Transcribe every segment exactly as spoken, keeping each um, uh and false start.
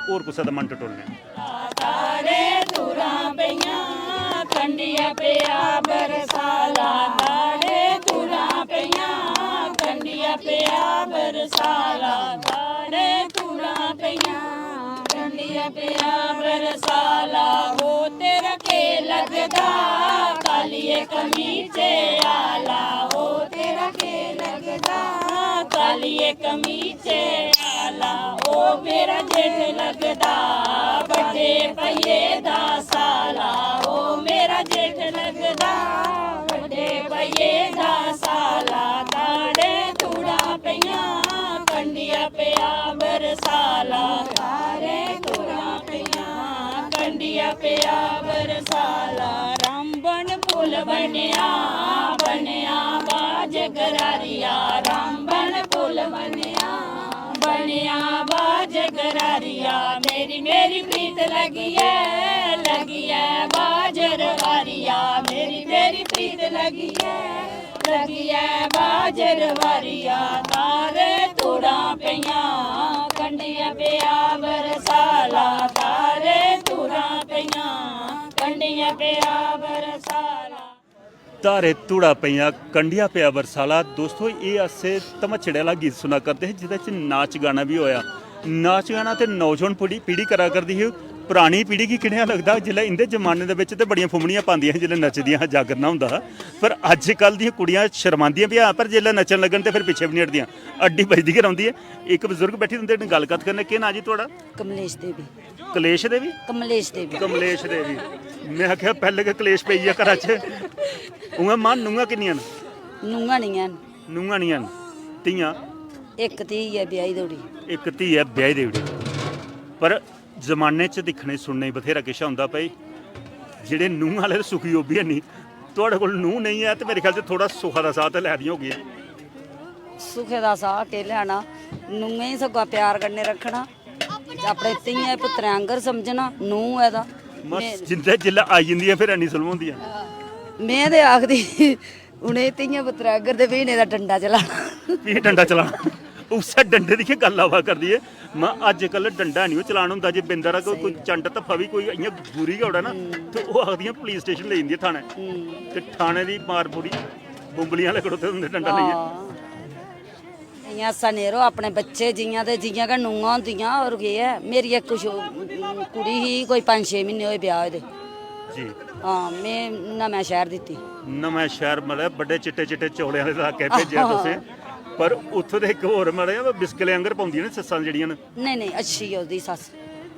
होर कुसै दा मन टटोलने आं। तारे तुरां पेइयां, कंडिया पेआ बरसाला। तारे तुरां पेइयां, कंडिया पेआ बरसाला। तारे तुरां पेइयां, कंडिया पेआ बरसाला। ओ तेरा के लगदा, कालिये कमीचे आला। ओ तेरा के लगदा, कालिये कमीचे आला। ओ मेरा जेठ लगदा, बड्डे भइये दा साला। ओ मेरा जेठ लगदा, बड्डे भइये दा साला। तारे तुरां पेइयां, कंडिया पेआ बरसाला। तारे तुरां पेइयां, कंडिया पेआ बरसाला। रामबन पुल बनेआ, बनेआ बाज गरारिया। रामबन पुल बनेआ, बनेआ बाज गरारिया। मेरी, मेरी प्रीत लगी ऐ, लगी ऐ बाज रवारिया। मेरी, मेरी प्रीत लगी ऐ, लगी ऐ बाज रवारिया। तारे तुरां पेइयां, कंडिया पेआ बरसाला। तारे तुरां पेइयां, कंडिया पेआ बरसाला। धारे धूड़ा पेइयां, कंडिया पेआ बरसाला। दोस्तो, एह् अस धमचड़े आह्ला गीत सुना करदे हे, जेह्दे च नाच गाना बी होआ। नाच गाना ते नौजवान पीढ़ी पीढ़ी करा करदी ही। परानी पीढ़ी गी कनेहा लगदा, जिसलै इं'दे जमाने दे बिच ते बड़ियां फुम्मनियां पांदियां हियां जिसलै नचदियां हियां, जागरना होंदा हा। पर अज्जकल दियां कुड़ियां शर्मांदियां बी हैन, पर जिसलै नच्चन लगन ते फिर पिच्छें बी निं हटदियां। अड्डी बजदी गै रौंह्दी ऐ। इक बजुर्ग बैठी, तुं'दे कन्नै गल्ल कत्थ करने। केह् नांऽ जी थुआढ़ा? कमलेश देवी। कलेश देवी? कमलेश देवी। कमलेश देवी। में आखेआ, पैह्लें गै कलेश पेई गेआ घरा च। उ'आं मां, नूंहां किन्नियां न? नूंहां निं हैन। नूंहां निं हैन। धीआं? इक धी ऐ ब्याही देई ओड़ी। इक धी ऐ ब्याही देई ओड़ी। पर जमाने च दिक्खने सुनने गी बथ्हेरा किश औंदा भाई, जेह्ड़े नूंह् आह्ले ते सुखी ओह् बी हैनी। थुआढ़े कोल नूंह् नेईं ऐ ते मेरे ख्याल च थोह्ड़ा सुखा दा साह् ते लै दियां होगियां। सुखे दा साह् केह् लैना, नूहें गी सगुआं प्यार कन्नै रक्खना, अपने धीएं पुत्तरें आंगर समझना। नूंह् ऐ तां बस जिंदे जिसलै आई जंदियां फिर हैनी सुलम होंदियां। में ते आखदी, उ'नें धीएं पुत्तरें आंगर ते फ्ही इ'नें दा डंडा चलाना। फ्ही डंडा चलाना। उस्सै डंडे दी गै गल्ल आवा करदी ऐ। मां, अज्जकल डंडा निं ओह् चलान होंदा, जे बिंद हारा कोई, कोई चंड धप्पा बी कोई इ'यां बुरी गै ओड़ै ना, ते ओह् आखदियां पुलिस स्टेशन लेई जंदी ऐ थाने। ते थाने दी मार पूरी बुंबलियां आह्ले खड़ोते दे होंदे डंडा लेइयै। इ'यां हस्सा नेरो, अपने बच्चे जि'यां ते जि'यां गै नूंहां होंदियां, होर केह् ऐ। मेरी इक कुछ कुड़ी ही, कोई पंज छे म्हीने होए ब्याह् होए दे। जी। हां, में नमें शैह्र दित्ती। नमें शैह्र, मतलब, बड्डे चिट्टे चिट्टे चौलें आह्ले लाके भेजेआ तुसें, पर उत्थूं दे इक होर, मतलब, बिस्कलें आंगर पौंदियां न सस्सां जेह्ड़ियां न। नेईं नेईं, अच्छी ऐ ओह्दी सस्स।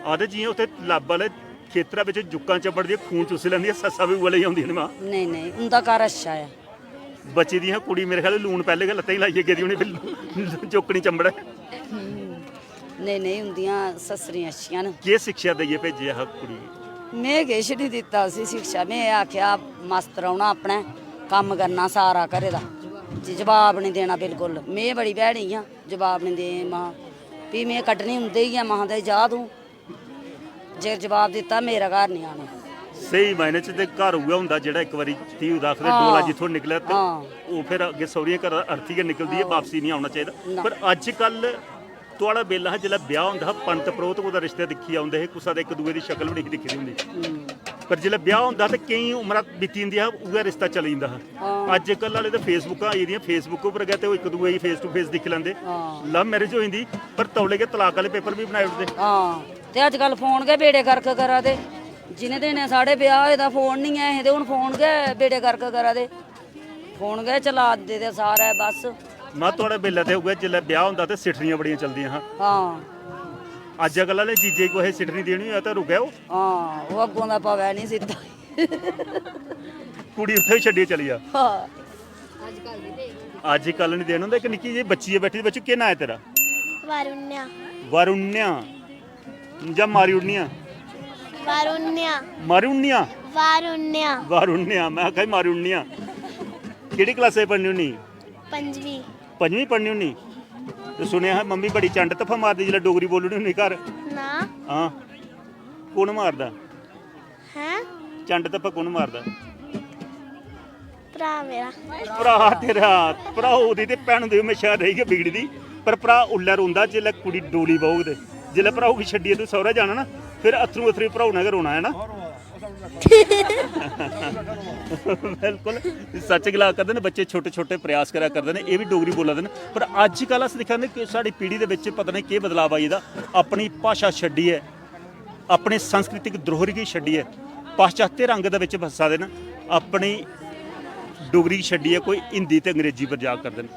आखदे जि'यां उत्थै लब्ब आह्ले खेतरा बिच जुक्कां चब्बड़दियां, खून चूसी लैंदियां, सस्सां बी उ'ऐ लेइयां होंदियां न मां। नेईं नेईं, उं'दा घर अच्छा ऐ। बची दियां कुड़ियां, मेरे ख्याल लून पैह्लें गै लत्तें गी लाइयै गेदी होनी, फिर चुक्कनी चंबड़ै। नेईं नेईं, उं'दियां सस्सरियां अच्छियां न। केह् शिक्षा देइयै भेजेआ हा कुड़ी गी? में किश निं दित्ता उसी शिक्षा। में आखेआ, मस्त रौह्ना अपने, कम्म करना सारा घरै दा, ज- जवाब निं देना बिल्कुल। में बड़ी भैड़ी आं, जवाब निं दे मां। फ्ही में कड्ढनी उं'दे गै, महां ते जा तूं, जे जवाब दित्ता मेरे घर निं आना। स्हेई मायने च ते घर उ'ऐ होंदा जेह्ड़ा इक बारी धी दा आखदे हां। डोला जित्थों निकलै ते हां। ओह् फिर अग्गें सौह्रियें घरा अर्थी गै निकलदी ऐ, हां। बापसी निं औना चाहिदा। ना। पर अज्जकल थुआढ़ा बेल्ला हा जिसलै ब्याह् होंदा हा, पंत परोह्त कुतै रिश्ते दिक्खी औंदे हे, कुसै दे इक दूए दी शक्ल बी नेईं ही दिक्खी दी होंदी। पर जिसलै ब्याह् होंदा हा ते केईं उमरां बीती जंदियां हा, उ'ऐ रिश्ता चली जंदा हा। हां। अज्जकल आह्ले ते Facebook आई गेदियां, Facebook उप्पर गै ते ओह् इक दूए गी face to face दिक्खी लैंदे। हां। लव मैरिज होई जंदी, पर तौले गै तलाक आह्ले पेपर बी बनाई ओड़दे। हां, ते अज्जकल फोन गै बेड़े गर्क करा दे। जिनें दिनें साढ़े ब्याह् होए दा फोन निं ऐ हे, ते हून फोन गै बेड़े गर्क करा दे। फोन गै चला दे ते सारै बस। मां, थुआढ़े बेल्लै ते उ'ऐ, जिसलै ब्याह् होंदा ते सिठरियां बड़ियां चलदियां हां। हां। अज्जकल आह्ले जीजे गी कुसै सिठरी देनी होऐ ते रुकै ओह्। हां, ओह् अग्गों दा पवै निं सिद्धा। कुड़ी उत्थै बी छड्डियै चली जा। हां। अज्जकल निं देन होंदा। इक निक्की जेही बच्ची ऐ बैठी दी, बच्चू, केह् नांऽ ऐ तेरा? वारुण्या। वारुण्या जां मारी ओड़नियां? वारुण्या। मारी ओड़नियां? वारुण्या। वारुण्या, में आखेआ मारी ओड़नियां। केह्ड़ी क्लासै च पढ़नी होन्नी? पंजमी। पंजमी पढ़नी होन्नी? ते सुनेआ हा मम्मी बड़ी चंड धप्पा मारदी जिसलै डोगरी बोलनी होन्नी घर। ना। हां। कु'न मारदा? हैं? चंड धप्पा कु'न मारदा? भ्रा मेरा। भ्रा तेरा, भ्राऊ दी ते भैनू दी म्हेशां रेही गै बिगड़ी दी, पर भ्रा उल्लै रोंदा जिसलै कुड़ी डोली बौह्ग ते। जिसलै भ्राऊ गी छड्डियै तू सौह्रै जाना ना, फिर अत्थरूं अत्थरूं भ्राऊ ने गै रोना, है ना? बिल्कुल, सच्च गला करदे न बच्चे, छोटे छोटे प्रयास करा करदे न, एह् बी डोगरी बोला दे न। पर अज्जकल अस दिक्खा ने कि साढ़ी पीढ़ी दे बिच पता नहीं केह् बदलाव आई गेदा, अपनी भाशा छड्डियै, अपने सांस्कृतिक धरोहर गी छड्डियै, पाश्चात्य रंग दे बिच बस्सा दे न, अपनी डोगरी गी छड्डियै कोई हिंदी ते अंग्रेजी पर जा करदे न।